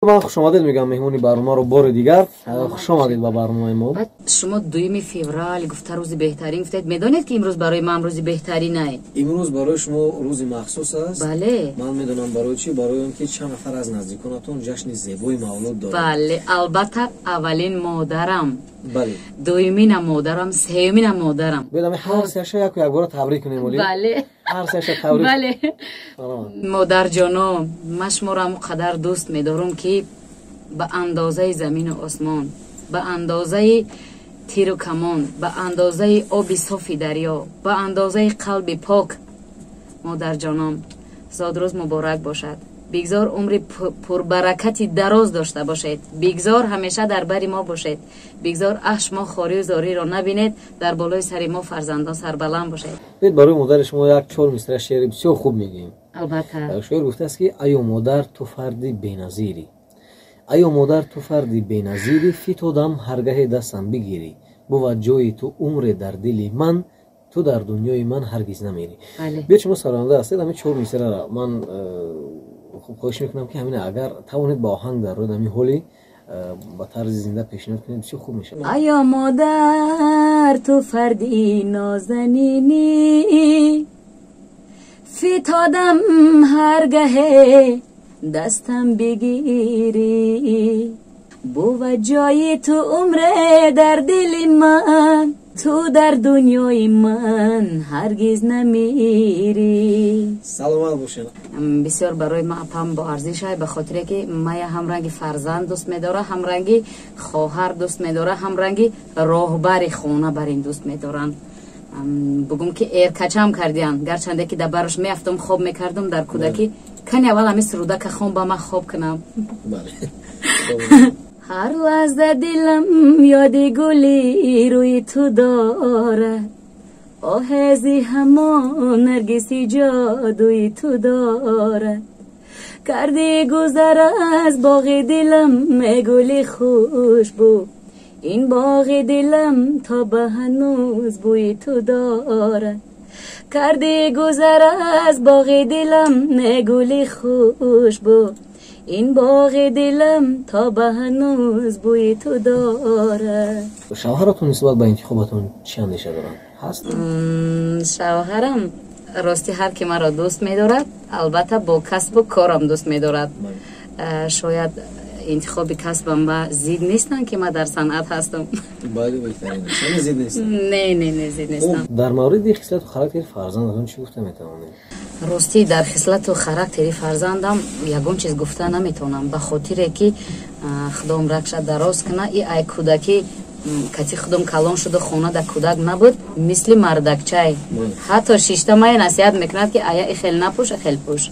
Ман хушомадед мегӯям меҳмони барномаро бори дигар. Хушомадед ба барномаи мо. Шумо 2 феврал гуфта, рӯзи беҳтарин гуфтед. Медонед, ки имрӯз барои ман рӯзи беҳтаринай? Имрӯз барои шумо рӯзи махсус аст. Бале. Ман медонам барои чӣ. Барои он ки чанд нафар аз наздиконатон ҷашни зебои мавлуд доранд. Бале, албатта, аввалин модарам. Бале. Дуюмина модарам, сеюмина модарам. Биёед, ҳар сеаша яку якбора табрик кунем оли. Бале. Ҳар сеаша табрик. Бале. Модарҷоно, ман шуморо ҳамон қадар дӯст медорам, ки ба андозаи замину осмон, ба андозаи тиру камон, ба андозаи оби софи дарё, ба андозаи қалби пок. Модарҷоном, зодрӯз муборак бошад. Бигзор умри пурбаракати дароз дошта бошед, бигзор ҳамеша дар бари мо бошед, бигзор аҳ шумо хорию зориро набинед, дар болои сари мо фарзандон сарбаланд бошед. Биёед, барои модари шумо як чор мисра шеъри бисёр хуб мегӯем. Албатта. Шоир гуфтааст, ки: «Айё модар, ту фарди беназирӣ, айё модар, ту фарди беназирӣ, фитодам ҳаргаҳе дастам бигирӣ, бувад ҷои ту умре дар дили ман, ту дар дунёи ман ҳаргиз намерӣ». Биёед, шумо сароянда ҳастед, ҳамин чор мисрара ман хоҳиш мекунам, ки ҳамин агар тавонед, ба оҳанг дар рӯи ҳамин ҳоли ба тарзи зинда пешниҳод кунед, бисёр хуб мешавад. Айё модар, ту фарди нозанинӣ, фитодам ҳаргаҳе дастам бигирӣ, бувад ҷои ту умре дар дили ман, ту дар дунёи ман ҳаргиз намирӣ. Саломат бошед. Бисёр барои ман апам боарзиш ай, ба хотире ки мая ҳамранги фарзанд дӯст медора, ҳамранги хоҳар дӯст медора, ҳамранги роҳбари хона бар ин дӯст медоранд. Бугум ки эркачам кардиян, гарчанде ки дар барош меафтам, хоб мекардам дар кӯдакӣ. Кани аввал ҳами сурудака хон, ба ман хоб кунам. Ҳар лаҳза дилам ёди гули рӯи ту дорад, оҳези ҳамон наргиси ҷодуи ту дорад. Карди гузар аз боғи дилам, гули хушбӯ, ин боғи дилам то ба ҳанӯз бӯи ту дорад. Карди гузар аз боғи дилам, гули хушбӯ, ин боғи дилам то ба ҳанӯз бӯи ту дорад. Шавҳаратон нисбат ба интихобатон чӣ андеша доранд, ҳаст? Шавҳарам, рости, ҳар ки маро дӯст медорад, албатта, бо касбу корам дӯст медорад. Шояд интихоби касбам ба зид нестанд, ки ман дар санъат ҳастам. Не, не, не, зид нестам. Дар мавриди хислату характери фарзандатон чӣ гуфта метавонед? Ростӣ, дар хислату характери фарзандам ягон чиз гуфта наметавонам, ба хотире ки худо умракша дароз куна, и ай кӯдакӣ кати худом калон шуда, хона да кӯдак набуд, мисли мардакчай. Ҳатто шишта мая насиҳат мекунад, ки ая, ихел напӯш, ихел пӯш,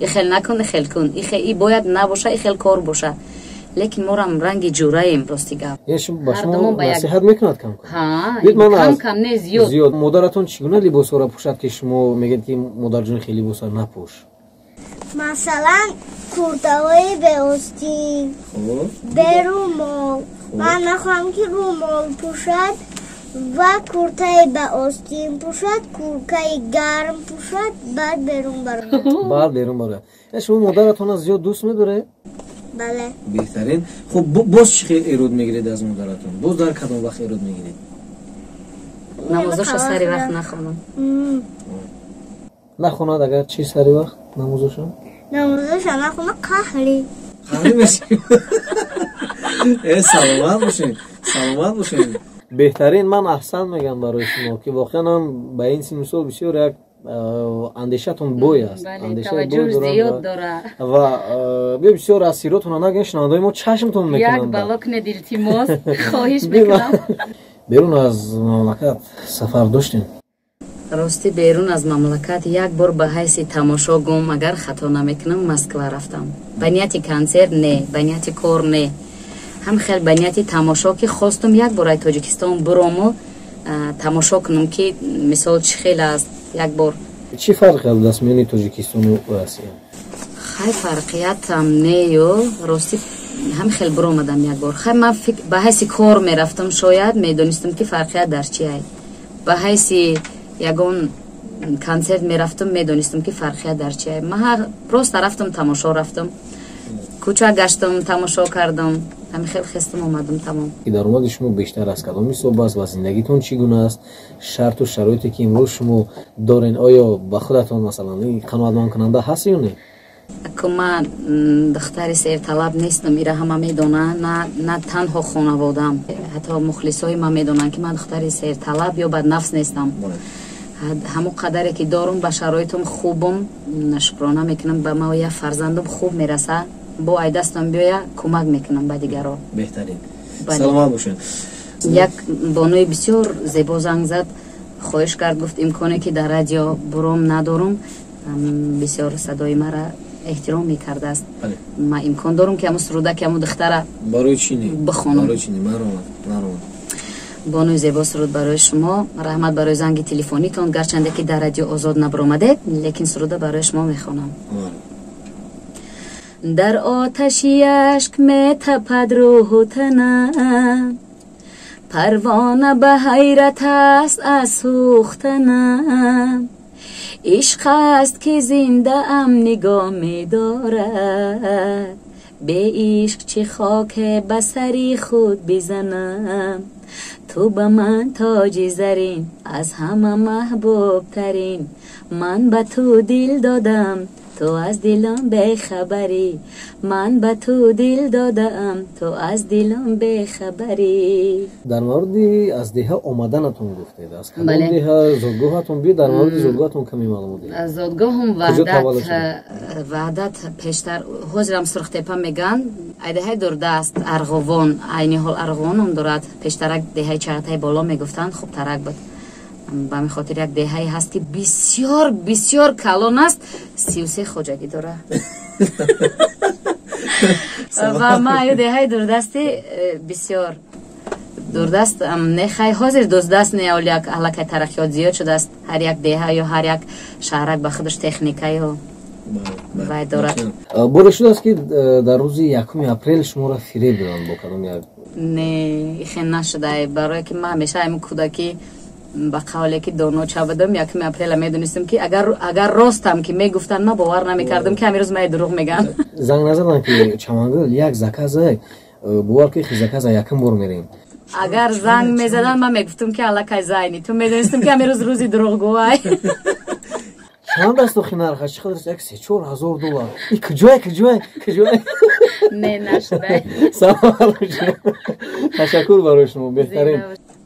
ихел накун, ихел кун, и бояд набоша, ихел кор боша. Лекин морам ранги ҷураем, рости гап. Ба шумо насиҳат мекунад кам? Кам не, зиёд. Зиёд. Модаратон чӣ гуна либосҳоро пӯшад, ки шумо мегӯед, ки модарҷон, хеле либосҳоро напӯш? Масалан, куртаҳои беостин, берумол. Ман мехоҳам, ки румол пӯшад ва куртаи баостин пӯшад, куркаи гарм пӯшад, баъд берун барояд. Баъд берун барояд. Шумо модаратонро зиёд дӯст медоред? Бале. Беҳтарин. Хуб, боз чӣ хел эрод мегиред аз модаратон? Боз дар кадом вақт эрод мегиред? Намозоша сари вақт нахонам. Нахонад агар чӣ, сари вақт намозоша? Намозоша нахона, қаҳрӣ. Қаҳрӣ мешӣ. Саломат бошед, саломат бошед. Беҳтарин. Ман аҳсан мегӯям барои шумо, ки воқеан ҳам ба ин синну сол бисёр як андешатон бой аст. Ва бисёр аз сиротона нагӯем, шунавандаои мо чашмтон мекунанд. Як бало кунед, илтимос, хоҳиш мекунам. Берун аз мамлакат сафар доштем? Ростӣ, берун аз мамлакат як бор ба ҳайси тамошо гум, агар хато намекунам, Москва рафтам. Ба нияти консерт не, ба нияти кор не, ҳам хел ба нияти тамошо, ки хостум як бор ай Тоҷикистон бурому тамошо кунам, ки мисол чӣ хел аст як бор. Чӣ фарқ аст миёни Тоҷикистону Россия? Хай, фарқиятам нею, ростӣ, ҳам хел буромадам як бор. Хай, ман ба ҳайси кор мерафтам, шояд медонистам, ки фарқият дар чи ай. Ба ҳайси ягон консерт мерафтам, медонистам, ки фарқият дар чи ай. Ман просто рафтам, тамошо рафтам. Кӯча гаштам, тамошо кардам, ҳамин хел хестам, омадам, тамом. Даромади шумо бештар аз кадом ҳисоб аст ва зиндагитон чӣ гуна аст? Шарту шароите, ки имрӯз шумо дорен, оё ба худатон, масалан, ин қаноатмандкунанда ҳаст ё не? Ку ман духтари серталаб нестам, ира ҳама медонанд, на танҳо хонаводаам, ҳатто мухлисои ман медонанд, ки ман духтари серталаб ё баднафс нестам. Ҳамон қадаре ки дорум, ба шароитам хубам, шукрона мекунам. Ба ма як фарзандам хуб мераса, бо ай дастам биёя, кӯмак мекунам ба дигаро. Беҳтарин, саломат бошед. Як бонуи бисёр зебо занг зад, хоҳиш кард, гуфт, имконе ки дар радио буром надорум, бисёр садои мара эҳтиром мекардааст. Ман имкон дорум, ки ҳамун суруда, ки ҳамун духтара Барои чӣ не? бихонам. Барои чӣ не? Маромад, маромад. Бонуи зебо, суруд барои шумо. Раҳмат барои занги телефонитон. Гарчанде ки дар радио Озод набаромадед, лекин суруда барои шумо мехонам. Дар оташи ашк метапад рӯҳу танам, парвона ба ҳайрат аст аз сӯхтанам. Ишқ аст, ки зиндаам нигоҳ медорад, бе ишқ чӣ хоке ба сари худ бизанам? Ту ба ман тоҷи зарин, аз ҳама маҳбубтарин. Ман ба ту дил додам, ту аз дилам бехабарӣ. Ман ба ту дил додаам, ту аз дилам бехабарӣ. Дар мавриди аз деҳа омаданатон гуфтед. Аз кадом деҳа, зодгоҳатон? Биё, дар мавриди зодгоҳатон каме маълумот диҳед. Зодгоҳум Куҷо таваллуд Ваҳдат. Шудед? Ваҳдат, пештар ҳозирам Сурхтепа меган, ай деҳаи дурдаст, Арғовон. Айни ҳол Арғовон ном дорад, пештарак деҳаи Чағатаи Боло мегуфтанд, хубтарак буд. Ба ҳамин хотир як деҳае ҳаст, ки бисёр бисёр калон аст, 33 хоҷагӣ дорад. Ва ман аю деҳаи дурдасти, бисёр дурдаст не, хай, ҳозир дурдаст не, оли як аллакай тараққиёт зиёд шудааст, ҳар як деҳа ё ҳар як шаҳрак ба худаш техникаю вай дорад. Боре шудааст, ки дар рӯзи 1 апрел шуморо фиреб доданд бо кадом як Не, ихе нашуда, барое ки ман ҳамеша ҳамин кӯдакӣ, ба қавле ки доноча будам, 1 апрела медонистам, ки агар ростам ки мегуфтанд, ман бовар намекардам, ки ҳамин рӯз ман дурӯғ мегӯям. Занг назаданд, ки Чамангул, як заказа, бовар ки заказа якум бор мерем? Агар занг мезаданд, ман мегуфтам, ки аллакай зайни ту медонистам, ки ҳамин рӯз рӯзи дурӯғгӯай. Чанд аст охи нархаш? Чӣ қадар аст? Як 3-4 ҳазор доллар. И куҷое, куҷое, куҷое? Не, нашуда. Саломат бошед, ташаккур барои шумо, беҳтарин.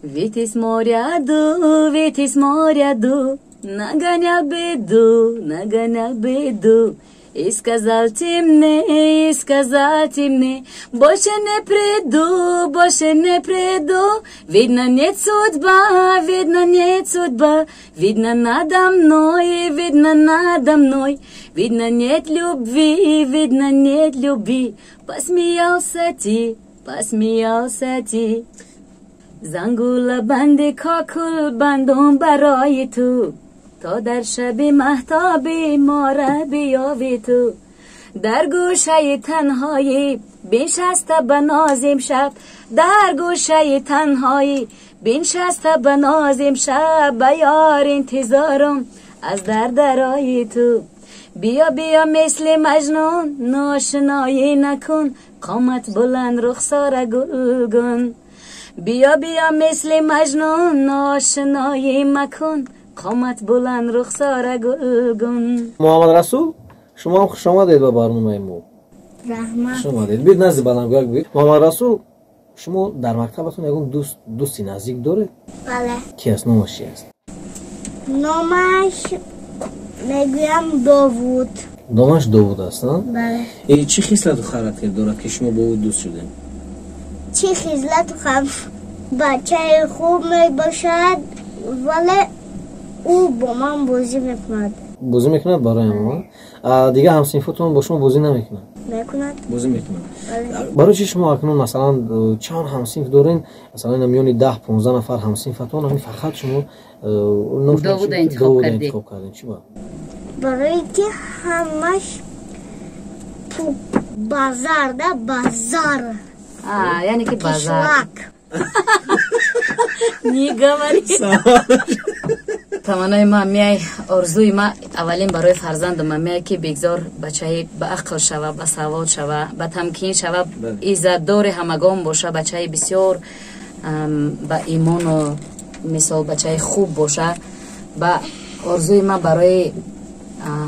Ветер с моря дул, ветер с моря дул, нагонял беду, нагонял беду. И сказал ты мне, и сказал ты мне: больше не приду, больше не приду. Видно, нет судьба, видно, нет судьба, видно, надо мной, видно, надо мной. Видно, нет любви, видно, нет любви. Посмеялся ты, посмеялся ты. Зангула банди кокул бандум барои ту, то дар шаби маҳтобӣ мора биёвӣ ту. Дар гӯшаи танҳоӣ биншаста ба нозим шаб, дар гӯшаи танҳоӣ биншаста ба нозим шаб, ба ёр интизорум, аз дар дарои ту. Биё, биё, мисли маҷнун ношиноӣ накун, қомат буланд, рухсора гулгун. Биё, биё, мисли маҷнун ношиноӣ макун, қомат буланд, рухсора гулгун. Муҳаммад Расул, шумо ҳам хуш омадед ба барномаи мо. Раҳмат. Хуш омадед, биёд назди баландгӯяк, биёд. Муҳаммад Расул, шумо дар мактабатон ягон дӯст, дӯсти наздик доред? Бале. Ки аст, номаш чи аст? Номаш мегӯям, Довуд. Номаш Довуд аст, а? Бале. Э, чӣ хислату характер дорад, ки шумо бо ӯ дӯст шудед? Чӣ хислату хам, бачаи хуб мебошад, вале ӯ бо ман бозӣ мекунад. Бозӣ мекунад барои мо? Дигар ҳамсинфотон бо шумо бозӣ намекунад? Мекунад. Бозӣ мекунад? Бале. Барои чи шумо акнун, масалан, чанд ҳамсинф дорен, масалан, миёни 10-15 нафар ҳамсинфатон ҳамин фақат шумо Довуда интихоб Довуда кардед. интихоб кардем, чӣ ба? Барои ки ҳамаш базар да базар. А, яъне ки базар. Кишлак. Не говори. Таманнои ма меай, орзуи ма аввалин барои фарзандам меай, ки бигзор бачаи ба ақл шава, ба савод шава, ба тамкин шава, иззатдори ҳамагон боша, бачаи бисёр ба имону мисол бачаи хуб боша. Ба орзуи ма барои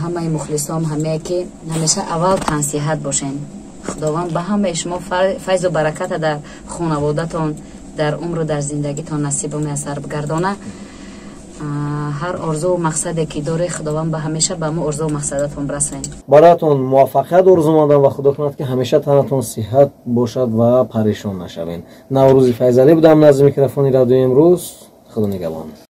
ҳамаи мухлисом ҳамее, ки ҳамеша аввал тансиҳат бошен. Худованд ба ҳамаи шумо файзу бараката дар хонаводатон, дар умру дар зиндагитон насибу муяссар бигардона. Ҳар орзуву мақсаде ки доре, Худованд ба ҳамеша ба мо орзуву мақсадатон расонед. Бароятон муваффақият орзумандам ва Худо кунад, ки ҳамеша танатон сиҳат бошад ва парешон нашавед. Наврӯзи Файзалӣ будам назди микрофони Радиои Имрӯз. Худо нигаҳбон.